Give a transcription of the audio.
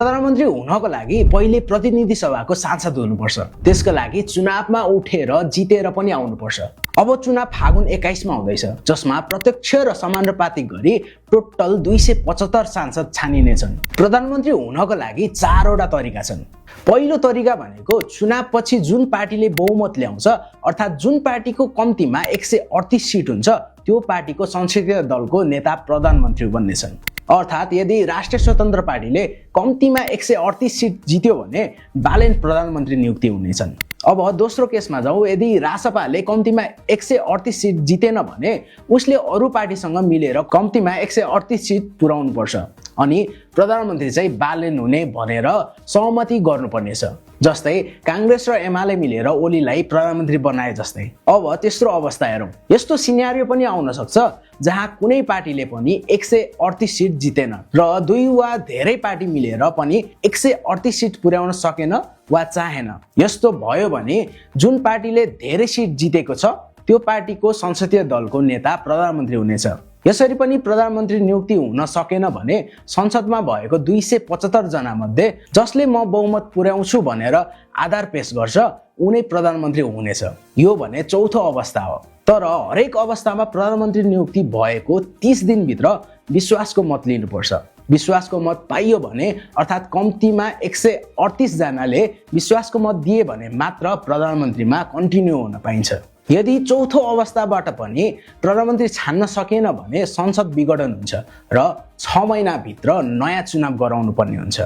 प्रधानमन्त्री हुनको लागि पहिले प्रतिनिधि सभाको सांसद हुनुपर्छ। त्यसका लागि चुनावमा उठेर जितेर पनि आउनुपर्छ। अब चुनाव फागुन 21 मा हुँदैछ, जसमा प्रत्यक्ष र समानुपातिक गरी टोटल 275 सांसद छानिनेछन्। प्रधानमन्त्री हुनको लागि 4 वटा तरिका छन्। पहिलो तरिका भनेको चुनावपछि जुन पार्टीले बहुमत ल्याउँछ, अर्थात् जुन पार्टीको कम्तीमा 138 सिट हुन्छ, त्यो पार्टीको संसदीय दलको नेता प्रधानमन्त्री बन्नेछन्। अर्थात् यदि राष्ट्रिय स्वतन्त्र पार्टीले कम्तीमा 138 सिट जित्यो भने बालेन प्रधानमन्त्री नियुक्ति हुनेछन्। अब दोस्रो केसमा जाउँ। यदि रासपाले कम्तीमा 138 सिट जितेन भने उसले अरू पार्टीसँग मिलेर कम्तीमा 138 सिट पुर्याउनु पर्छ अनि प्रधानमन्त्री चाहिँ बालेन हुने भनेर सहमति गर्नुपर्नेछ। जस्तै कांग्रेस र एमाले मिलेर ओलीलाई प्रधानमन्त्री बनाए जस्तै। अब तेस्रो अवस्था हेरौँ। यस्तो सिनेरियो पनि आउन सक्छ जहाँ कुनै पार्टीले पनि 138 सिट जितेन र 2 वा धेरै पार्टी मिलेर पनि 138 सिट पुर्याउन सकेन वा चाहेन। यस्तो भयो भने जुन पार्टीले धेरै सिट जितेको छ त्यो पार्टीको संसदीय दलको नेता प्रधानमन्त्री हुनेछ। यसरी पनि प्रधानमन्त्री नियुक्ति हुन सकेन भने संसदमा भएको 275 जना मध्ये जसले म बहुमत पुर्याउँछु भनेर आधार पेश गर्छ उनी प्रधानमन्त्री हुनेछ। यो भने चौथो अवस्था हो। तर हरेक अवस्थामा प्रधानमन्त्री नियुक्ति भएको 30 दिनभित्र विश्वासको मत लिनुपर्छ। विश्वासको मत पाइयो भने अर्थात् कम्तीमा 138 जनाले विश्वासको मत दिए भने मात्र प्रधानमन्त्रीमा कन्टिन्यू हुन पाइन्छ। यदि चौथो अवस्थाबाट पनि प्रधानमन्त्री छान्न सकेन भने संसद विघटन हुन्छ र 6 महिनाभित्र नयाँ चुनाव गराउनु पर्ने हुन्छ।